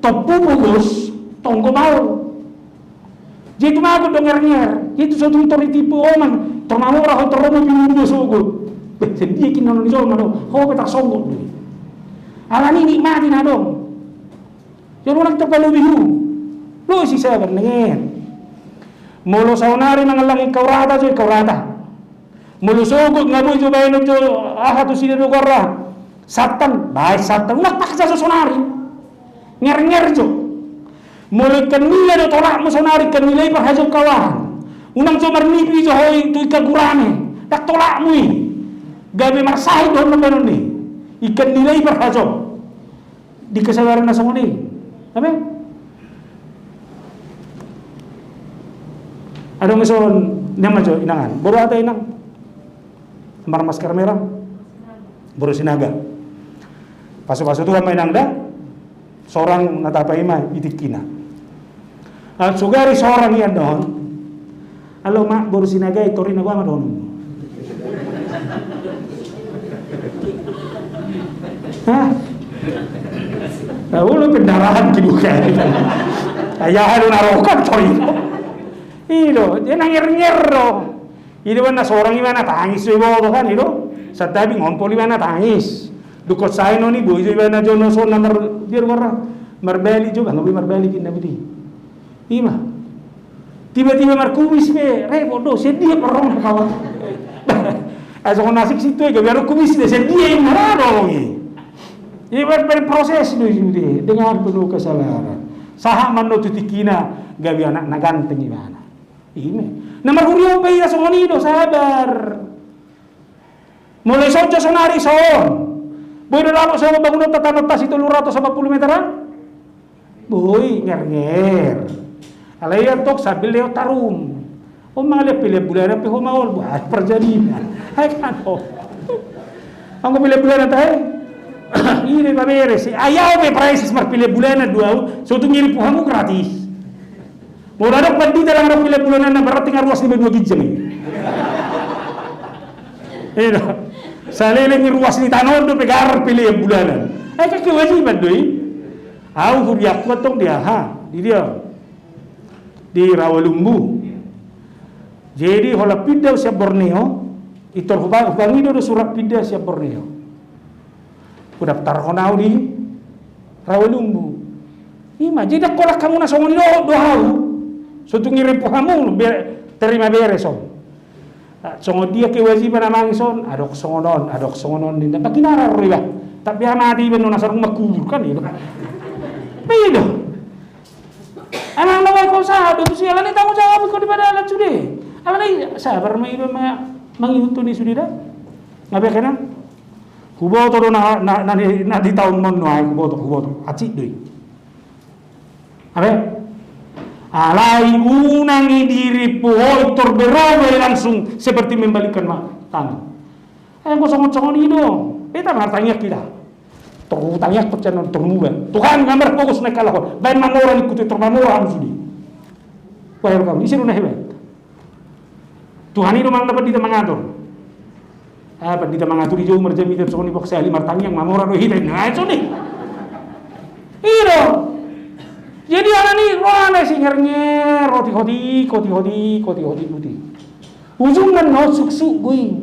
tompu pogos, tonggo maol. Jadi tu mago do nger-nger, jadi tu sotung tori tipu oman, tor mangora ho tor romo bilu dua sogot. Beh, sedia kin nono ni jolma do, ho pe tarsonggot do. Alani nikmati na dong. Jadi ulang terpalobi hu. Lo si sabar nengen. Molo saonari mangallangi kau rata jo, kau rata. Molo sogot nga boi jo baenon jo, aha tu sida do gorra. Santan, baen santan. Unang paksa jo sonari. Nger-nger jo. Molo ikan nila do tolakmu sonari, ikan nila i parhajong kawan. Unang jo marnipi jo ho i tu ikan gurame. Dak tolakmu i. Gabe marsahit do ho mambaenon i. Ikan nila i parhajong. Di kesabaran na songon i. Amen. Adong ison, nian ma jo inangan. Boru aha inang? Marmasker merah. Boru Sinaga. Pasu-pasu Tuhan ma inang da. Sorang na tapaima i tingkina. Sugari sorang ian dohon. Alo ma, boru Sinaga i tori na boha ma dohononmu. Hah? Tahu lo pendarahan dibuka. Ayah ado narokan tori. Ido, dia na nger-nger do. Ido bana sorang ibana tangis do iboto kan ido. Santabi ngompol ibana tangis. Dukot sae noni boi jo ibana jono sona mar, dia do gorra. Marbalik jo, bang boi marbalik inna buti. Ima. Tiba-tiba markumis pe, repot do, sian dia pe ro na kawan. Ai songon na asing situtu i, gabe adong kumis na sian dia i, na adong i. Jadi ber-, berproses do i sude, dengan penuh kesabaran. Sahat ma annon tu tingkina, gabe anak na ganteng ibana. I ma. Na marhuria pe ia songon i do, sabar. Molo ison jo sonari ison. Boi do lalo songon bangunonta tanonta si tolu ratus opat pulu meteran? Boi, ngernger. Alai ia tong sambil lewat tarum. O, mangaliat pelean bulanan pe ho maol, buat parjadian. Ai kan ho. Anggo pelean bulanan tahe. Ini paberes. Ai au pe praesis marpelean bulanan do au. So tung iri puhamu gratis. Molo adong pandita ndang adong pelean bulanan na berarti nga ruas lima dua ginjang i. Ida. Saleleng i ruas ni tano on dope garar pelean bulanan. Ai kan kewajiban do i. Au huriaku antong di aha, di dia. Di Rawalumbu. Jadi holan pinda au sian Borneo, itor huba-, hubangido do surat pinda sian Borneo. Hudaftarhon au di Rawalumbu. I ma, jadi anggo holan hamu na songon i dohot do au. So tung iri puhamu be-, terima beres on. Ah, songon dia kewajiban amang ison, adong songon on, adong songon on ninna. Bagi na ra ro iba. Tapi amate iba non asar rumah kubur kan i do. Pe i do. Amang na baik kau sahat do tusi, alani tanggung jawab kau di padalan sude. Alani sabar ma iba ma mangihuthon i sude da. Nga be kena. Huboto do na, na, na, na di taon mon nuaeng, huboto, huboto. Acik do i. Abe? Alai unang i diri puhoi tor berubah langsung seperti membalikkan ma-, tangan. Ai anggo songon-songon i do. Beta martangiang hita. Tor tangiang percaya tor muba. Tuhan, nga marpogos na i kalahon. Baen mamora ningku tu tor mamora hamu sude. Wah, kamu isi do na hebat. Tuhan i do manang na pandita mangatur. Ah, pandita mangatur i jo marjamita songon i, boksi ahli martangiang mamora do hita i. Nah, songon i. I do. Jadi alani rohana si ngernger, roti hoti, koti hoti, koti hoti, koti. Ujungna na suksuk go i.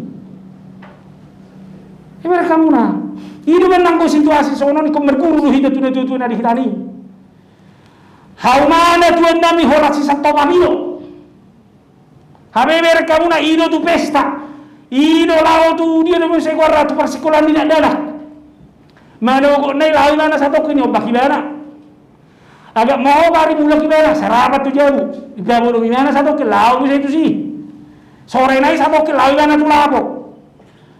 Ibarat hamu na. I do manang anggo situasi songon on i, ingkon marguru do hita tu natua-tua na di hita i. Haumana tuan nami holan si Santo Mamino. Hape bereng hamu na i do tu pesta. I do laho tu dia do muse goarna tu parsikolaan ni dakdanak. Manogot na i laho ibana satongkin i ombak ibana. Agak maho bari mulak ibana, sarapan tu jabu. Gabodong ibana satongkin laho muse tusi. Sore na i satongkin laho ibana tu lapo.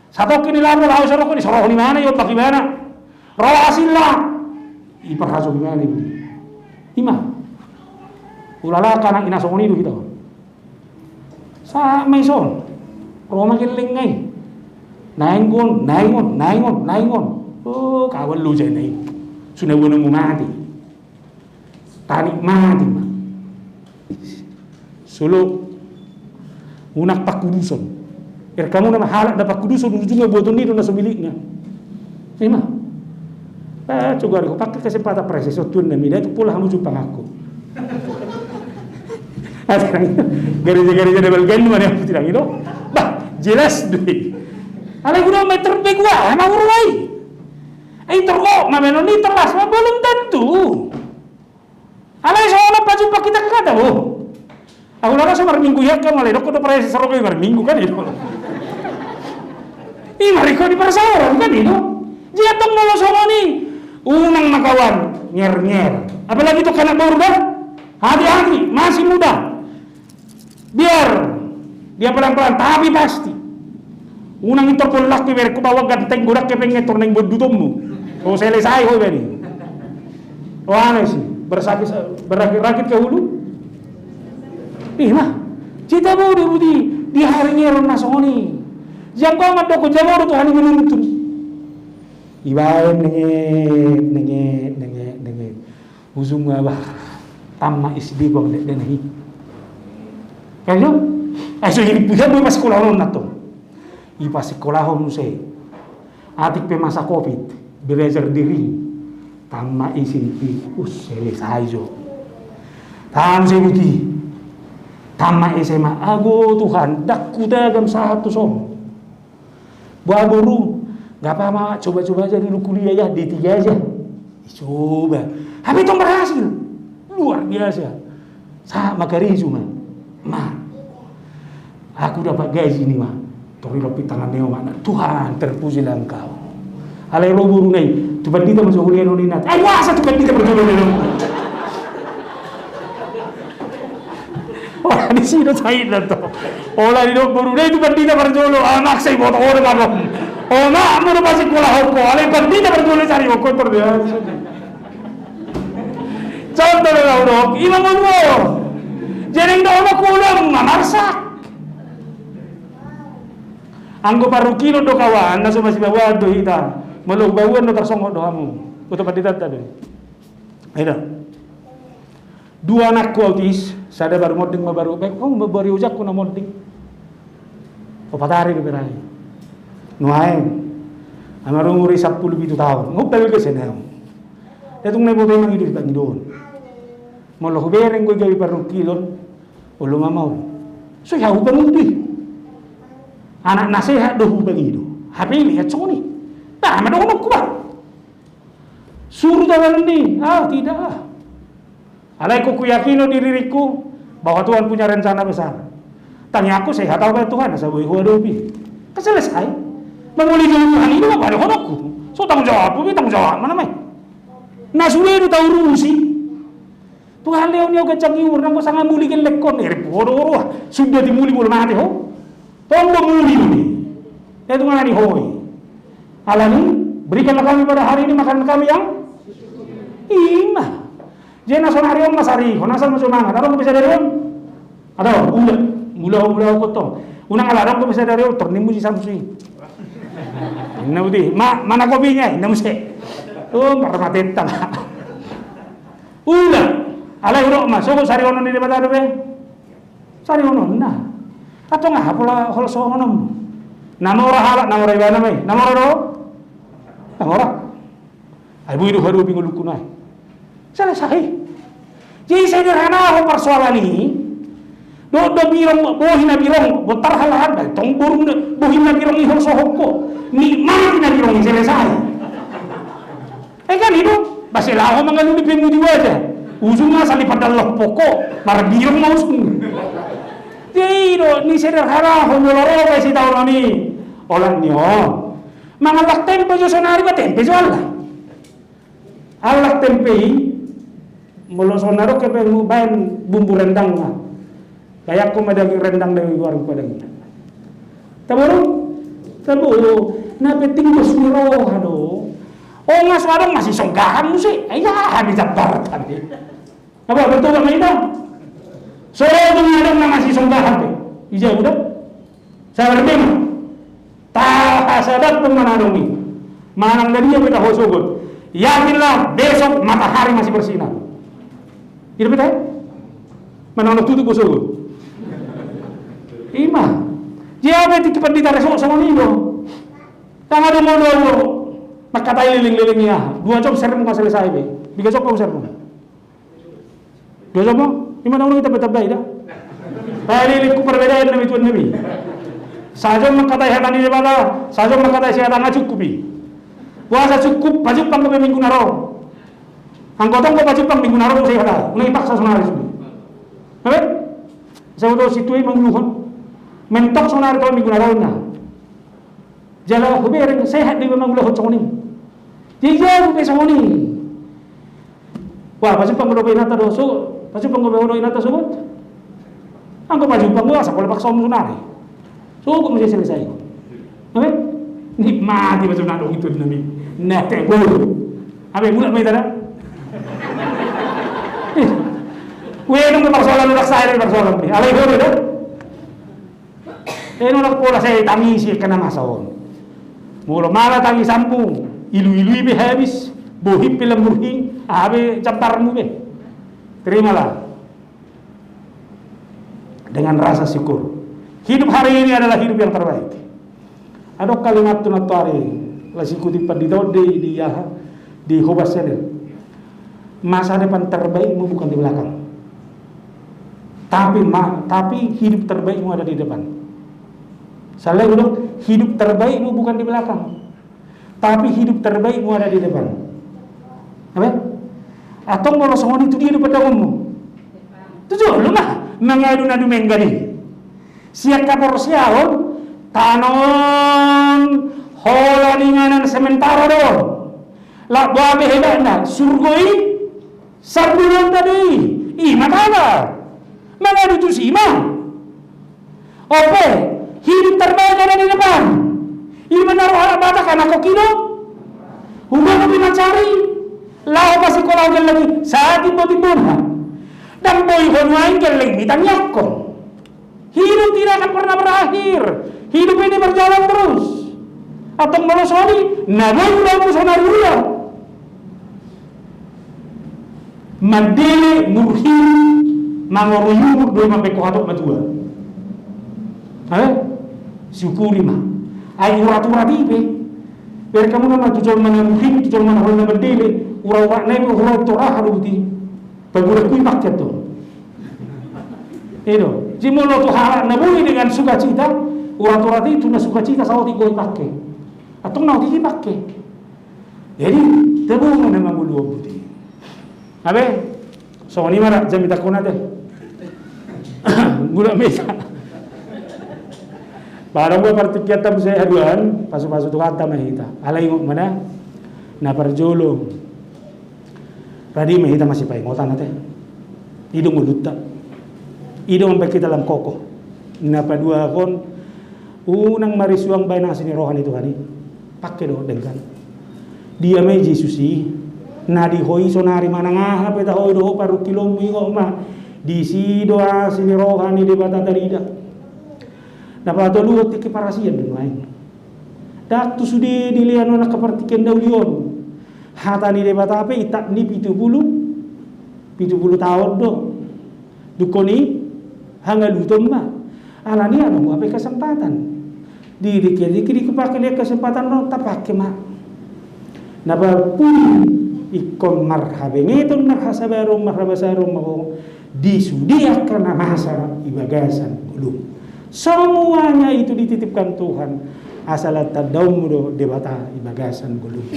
Satongkin i lapo laho sorohon i, sorohon ibana i ombak ibana. Ro hasilna. I parhajo ibana i. I ma. Ulala, anak i na songon i do hita on. Sahat ma ison. Ro ma gellengna i. Naeng on, naeng on, naeng on, naeng on. O, kawan loja na i. Sunabuanonmu mate. Tanikmati ma. Solo unang pangkuduson. Bereng hamu na ma halak na pangkuduson ujungna buaton ni do na so milikna. I ma. Ah, coba ari hupake kesempatan praesis on tuan nami, da tu pola hamu jumpang aku. Gareja-gareja na balga i ma na putidang i do. Bah, jelas do i. Alai guna ma terbegua, emang uruai. Ai tor ho, ma menon i terlas, ma belum tentu. Alai so na pajumpang hita kata, oh. Aku lala so marminggu i, angka malai dokon do praesis ro i marminggu kan i do. I mariko di parsaoran kan i do. Jadi antong molo songon i. Unang ma kawan, ngernger. Apalagi tu anak boru da. Hati-hati, masih muda. Biar dia pelan-pelan, tapi pasti. Unang i tor gollak pe berengku, bawa ganteng godang hepeng i tor naeng bondutonmu. O, selesai ho ibana i. O, aneh sih. Bersakit, berakit-rakit ke hulu. I ma. Hita boi do buti di haringeron na songon i. Jangkau mandok jago do Tuhan i menuntun. Ibaen nenget, nenget, nenget, nenget. Ujungna bah, tama i si dia buang dakdanak i. Kan jo? Ai so jadi puja do i, pasikolahonon antong. I pasikkolahon muse. Atik pe masa covid, belajar daring. Tama i si dia, us, selesai jo. Tama muse buti. Tama S M A, ago Tuhan, ndang hutagam sahat tu son. Bah boru, nggak apa-apa, coba-coba aja dulu kuliah ya, D tiga aja. Coba. Hape tong berhasil. Luar biasa. Sahat ma karejo ma. Ma, aku dapat gaji ni ma. Tor ilompit tangan ni omakna, Tuhan terpujilah Engkau. Alai ro boruna i, tu pandita ma so hulean on inna. Ai boasa tu pandita parjolo ni. Ola disi do sahitna to. Ola didok boruna i tu pandita parjolo, ah, maksa iboto on ma do. Omakmu do pasingkolahon ho, alai pandita parjolo sari ho, tor dia. Contoh do na hudok, ima ngolu. Jadi do omak hudok mamarsak. Anggo parungkilon do kawan, na so masibaboan do hita. Molo hubaboan do tarsongot do hamu. Boto panditanta do. Aida. Dua anakku autis, sada baru monding ma baru, baik, oh, baru ujak ku na monding. Opat ari do berai. Nuaeng. Ama umur i sampulu pitu taon. Ngop dalil ke senau. Datung na iboto i mangido di pangidoon. Molo hubereng gue gabe parungkilon, olo ma mau. So ya hupangido i. Anak na sehat do hupangido. Hape lihat songoni. Nah, ma dohononku bah. Suru tabalan ni, ah, tidak lah. Alai ku, kuyakino di diriku bahwa Tuhan punya rencana besar. Tangiangku sehat au baen Tuhan, asa boi huadopi. Kan selesai. Mangoli jolo Tuhan i do, apa dohononku? So tanggung jawabku, tanggung jawab mana mai? Na sude do taurusi. Tuhan lehon i au ganjang ni umur, nanggo sanga muli gellengkon, eh, ripu ho do roha. Sudah di muli molo mate ho. Tong do muli do i. Itu ngana ni ho i. Alani, berikanlah kami pada hari ini makanan kami yang ima. Jadi na sonari on masari, ho na sama semangat. Adong bisa dari on. Adong, uda. Mula, mula ho tong. Unang ala adong bisa dari on, tor nimmu si Samsu i. Inna uti, ma, mana kopinya? Inna muse. Oh, marmatetta. Uda. Alai hudok ma, sogot sarihonon ni Debata dope. Sarihonon na. Atong aha pola holsohonon. Na mora halak, na mora ibana mai. Na mora do? Na mora. Ai boi do huadopi ngolungku nai. Selesai. Jadi sederhana ho persoalan i. Do, do birong, bohi na birong, bontar halahan, tong boru na, bohi na birong i holsohon ho. Nikmati na birong i, selesai. Eh kan itu, basi laho mangalului pe mudi waja. Ujungna sali padal loh pokok, marbirong ma ujung. Jadi do, ni sederhana ho molo ro pe sitaonon i. Olat ni on. Mangallang tempe jo sonari ba tempe jo allang. Allang tempe i, molo sonari on kepe baen bumbu rendang na. Bayangkon ma daging rendang na i goarna padang i. Taboru? Taboru. Na penting dos ni roha do. Onga so adong masisonggahan muse. Ai aha ni jambar tadi. Apa betul apa indah? So adong adong na masisonggahan pe. Ija uda. Sabar memang. Tahasadap pun manadong i. Manang dari dia pe taho sogot. Yakinlah besok matahari masih bersinar. Ida pe tahe? Manang na tutup bosogo. Ima. Dia pe tiki pandita resok songon i do. Tang adong do. Mangkatai leleng-leleng ia. Dua jam serem ka selesai be. Tiga jam kau serem. Dua jam mo? Ima na unang i tamba-tambai da. Tahe leleng ku perbedaan nami tuan nami. Sajom mangkatai hata ni Debata, sajom mangkatai si hata nga cukup i. Puasa cukup, pajumpang gabe minggu na ro. Anggo tong do pajumpang minggu na ro muse hata, unang ipaksa sonari sude. Abe? Sai boto sintua i manguluhon. Mentok sonari tong minggu na ro na. Jala hubereng sehat do iba mangulahon songon i. Jadi jago pe songon i. Wah, pajumpang do inanta do so, pajumpang do inanta sogot. Anggo pajumpang do asa pola paksa sonari. Sogot muse selesai. Abe? Nikmati ma sonari do itu nami. Nah, tebo. Abe, mulak ma ita da. Weh, nunggu persoalan udah saya dari persoalan ni. Alai hore da. Eh, nolak pola saya tangisi kena masa on. Molo mala tangisanmu, ilu-ilui be habis, bohim pe lamburhi, aha be jambarmu be. Terimalah. Dengan rasa syukur. Hidup hari ini adalah hidup yang terbaik. Adong kalimat tu nantoari, las ikuti pandita on di, di aha, di Hobas Channel. Masa depan terbaikmu bukan di belakang. Tapi ma, tapi hidup terbaikmu ada di depan. Salah ulang, hidup terbaikmu bukan di belakang. Tapi hidup terbaikmu ada di depan. Apa? Atong molo songon i tu dia do pandangonmu? Tu jolo ma mangadu na dumenggan i. Sian haporseaon, tano on holan inganan sementara do on. Laho boha pe hebatna, surgo i sandulanta do i. I ma tano. Mangadu tusi ma. Ope, hidup terbaik ada di depan. I ma na ro halak Batak, anakhon hidup. Hubahen pe mancari. Laho pasikola geleng i, satimbotimbona. Ndang boi ho nuaeng geleng i tangiangkon. Hidup tidak akan pernah berakhir. Hidup ini berjalan terus. Antong molo songon i, na boi hudaon sonari ria. Mandele murhil mangorui umur do i, mambahen ho hatop matua. Eh? Syukuri ma. Ai urat-urat i pe. Bereng hamu nama tu jolma na murhil, tu jolma na holan na mandele, urat-uratna i pe huroha do buti. Pagurak hu i pake tu. I do. Jadi molo tu halak na boi dengan sukacita, urat-urat i tu na sukacita saotik do i pake. Antong na otik i pake. Jadi, tabo ma na mangolu on buti. Abe, songon i ma ra, jamita kona te. Gula mesa. Pada gua partingkianta muse haduan, pasu-pasu Tuhanta ma hita. Alai ingot ma na, na parjolo. Radi ma hita masipaingotan ate. I do ngolunta. I do mambahen hita lam kokoh. Na paduahon, unang marisuang bahen asi ni roha ni Tuhan i. Pake do denggan. Dia ma i Jesus i, na di ho i sonari manang aha pe taho i dohot parungkilonmu, ingot ma. Disi do asi ni roha ni Debata tarida. Na patoluhon tingki parasian do nuaeng. Ndang tu sude dilehon on angka partingkian na uli on. Hata ni Debata pe intap ni pitu pulu, pitu pulu taon do. Dungkon i hangaluton ma. Alani i adong hape kesempatan. Di, di, di, di, dipake kesempatan on, tapake ma. Na parpudi ingkon marhabengeton, marhasabaron, marhabasaron ma ho di sude angka na masa di bagasan ngolum. Semuanya itu dititipkan Tuhan, asal tandaonmu do Debata di bagasan ngolum.